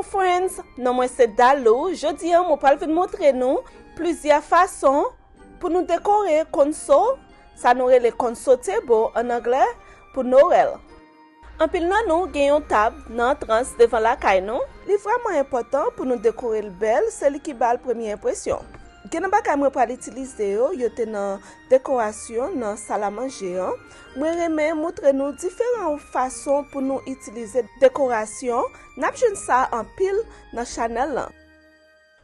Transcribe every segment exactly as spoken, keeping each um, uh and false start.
Friends, non mwen se Dalou. Jodi a, mwen pral vin montre nou plizyè fason pou nou dekore konso, sa nou rele konso tebo ann anglè, pou Nwèl. Anpil nan nou gen yon tab nan antrans devan lakay nou. Li vrèman enpòtan pou nou dekore l bèl, se li ki ba l premye enpresyon. Gen nan bagay mwen pral itilize yo, yo te nan dekorasyon nan sal a manje an. Mwen renmen montre nou diferan fason pou nou itilize dekorasyon. N ap jwenn sa anpil nan chanèl lan.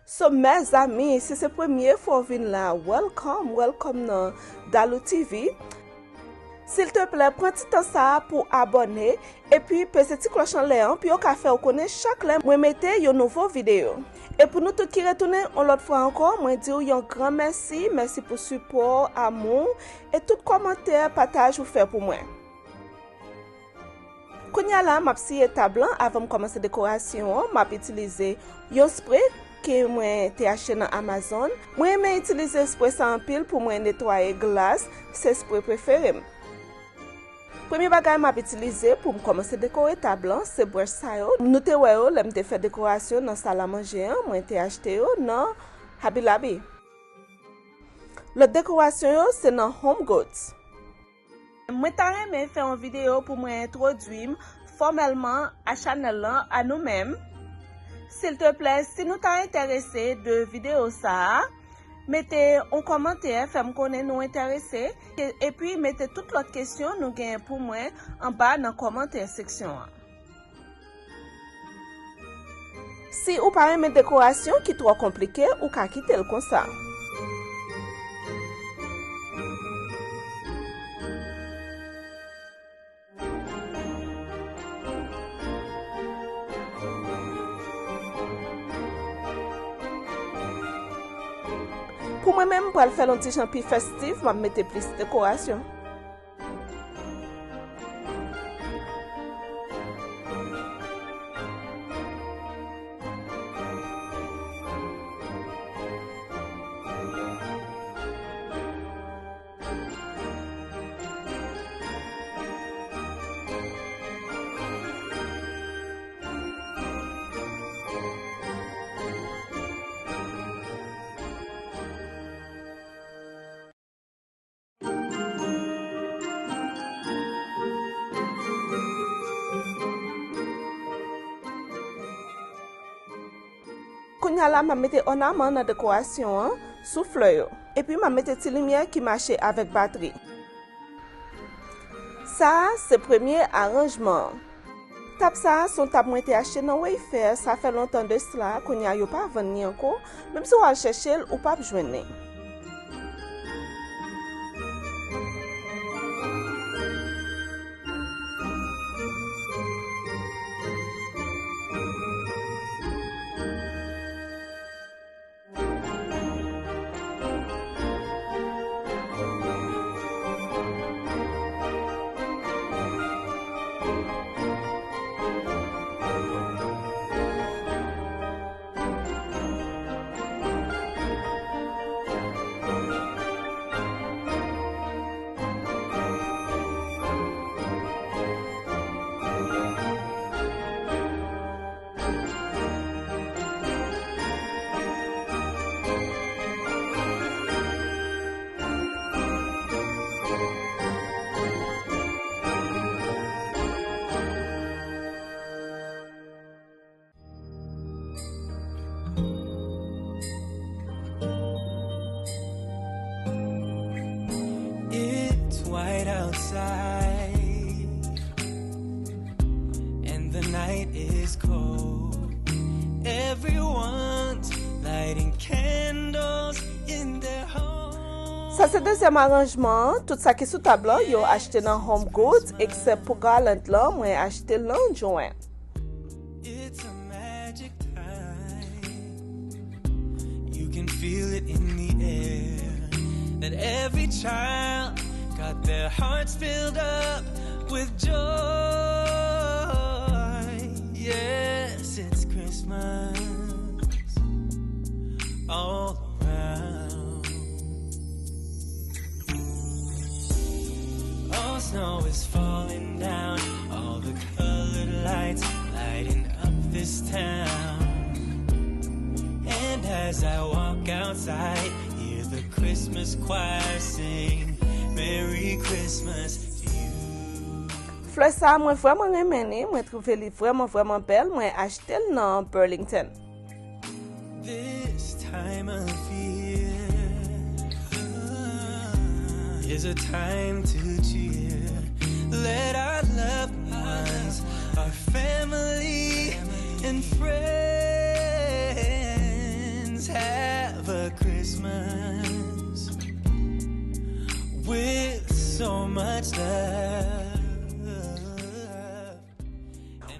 So, mezanmi, si se premye fwa w vin la, welcome, welcome nan Dalou T V. Silteplè, pran ti tan sa a pou abòne, epi peze ti klòch anlè an pou yo ka fè w konnen chak lè mwen mete yon nouvo videyo. E pou nou tout ki retounen yon lòt fwa ankò, mwen di w yon gran mèsi, mèsi pou sipò, amou, e tout kòmantè, pataj ou fè pou mwen. Kounye a la, m ap siye tab lan. Avan m kòmanse dekorasyon an, m ap itilize yon spre ke mwen te achte nan Amazon. Mwen renmen itilize spre sa anpil pou mwen netwaye glas, se spre prefere m. Premye bagay m ap itilize pou m kòmanse dekore tab lan, se brèch sa yo. Nou te wè yo lè m te fè dekorasyon nan sal a manje an, mwen te achte yo nan Hobby Lobby. Lòt dekorasyon yo, se nan Home Goods. Mwen ta renmen fè yon videyo pou mwen entwodui m fòmèlman a chanèl lan, a nou menm. Silteplè, si nou ta enterese de videyo sa a, mete yon kòmantè, fè m konnen nou enterese, e, epi mete tout lòt kesyon nou genyen pou mwen anba nan kòmantè seksyon an. Si ou pa renmen dekorasyon ki twò konplike, ou ka kite l konsa. Pou mwen menm, m pral fè l yon ti jan pi festif, m ap mete plis dekorasyon. Kounye a la, m ap mete ònaman nan dekorasyon an sou flè yo. Epi, m ap mete ti limyè ki mache avèk batri. Sa a, se premye aranjman an. Tab sa a se yon tab mwen te achte nan Wayfair, sa fè lontan de sila, kounye a yo pa vann li ankò, menm si w al chèche l, ou p ap jwenn li. It's white outside, and the night is cold. Everyone's lighting candles in their home. Sa se dezyèm aranjman an. Tout sa ki sou tab lan, yo achte nan Home Goods, eksèp pou garland lan, mwen achte l nan Joann. It's a magic time. You can feel it in the air that every child got their hearts filled up with joy. Yes, it's Christmas all around. All Snow is falling down, all the colored lights lighting up this town. And as I walk outside, hear the Christmas choir sing, Merry Christmas to you. Flè sa a, mwen vrèman renmen li, mwen twouve li vrèman, vrèman bèl, mwen achte l nan Burlington. This time of year is a time to cheer. Let our loved ones, our family, and friends have a Christmas with so much love.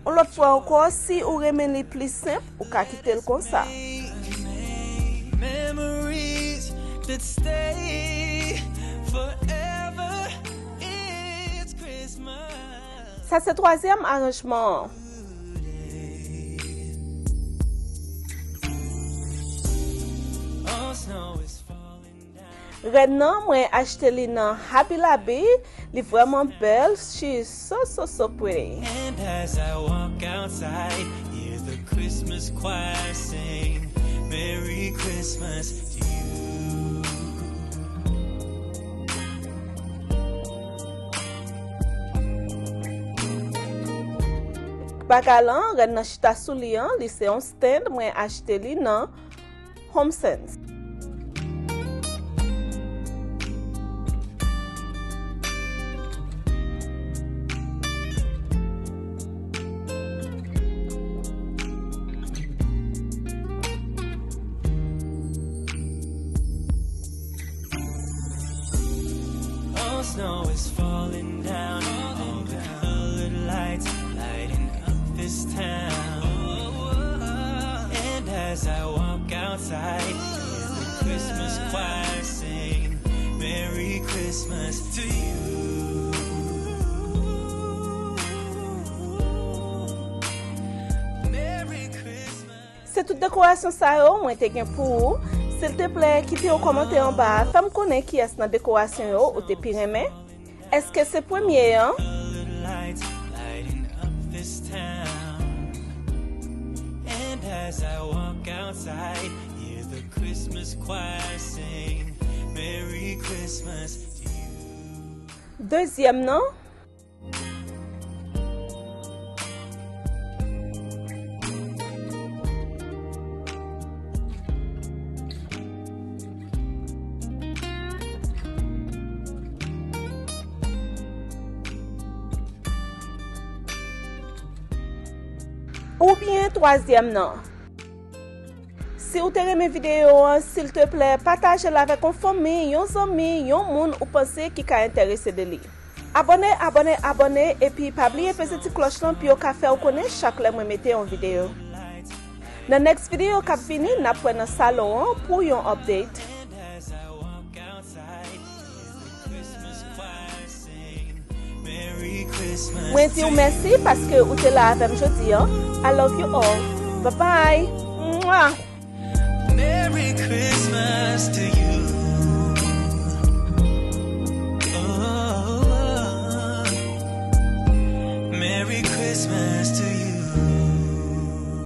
Yon lòt fwa ankò, si ou renmen li pli senp, ou ka kite l konsa. Memories that stay forever. It's Christmas. Sa se twazyèm aranjman an. All snow is falling. Rèn nan, mwen achte li nan Hobby Lobby. Li vrèman bèl. She's so, so, so pretty. And as I walk outside, hear the Christmas choir sing, Merry Christmas to you. Bagay lan, rèn nan chita sou li an, li se yon stand, mwen achte li nan HomeSense. Oh, snow is falling down. All the colored lights lighting up this town. And as I walk outside, hear the Christmas choir sing, Merry Christmas to you. Merry Christmas. Se tout dekorasyon sa yo mwen te gen pou ou. Silteplè, kite yon kòmantè anba a, fè m konnen kiyès nan dekorasyon yo ou te pi renmen. Èske se premye an? And as I walk outside, hear the Christmas choir sing, Merry Christmas to you. Dezyèm nan? Oubyen twazyèm nan. Si w te renmen videyo an, silteplè, pataje l avèk yon fanmi, yon zanmi, yon moun ou panse ki ka enterese de li. Abòne, abòne, abòne, epi pa bliye peze ti klòch lan pou yo ka fè w konnen chak lè mwen mete yon videyo. Nan next videyo k ap vini, n ap wè nan salon an pou yon update. Mwen di w mèsi paske ou te la avè m jodi an. I love you all. Bye bye. Mwah. Merry Christmas to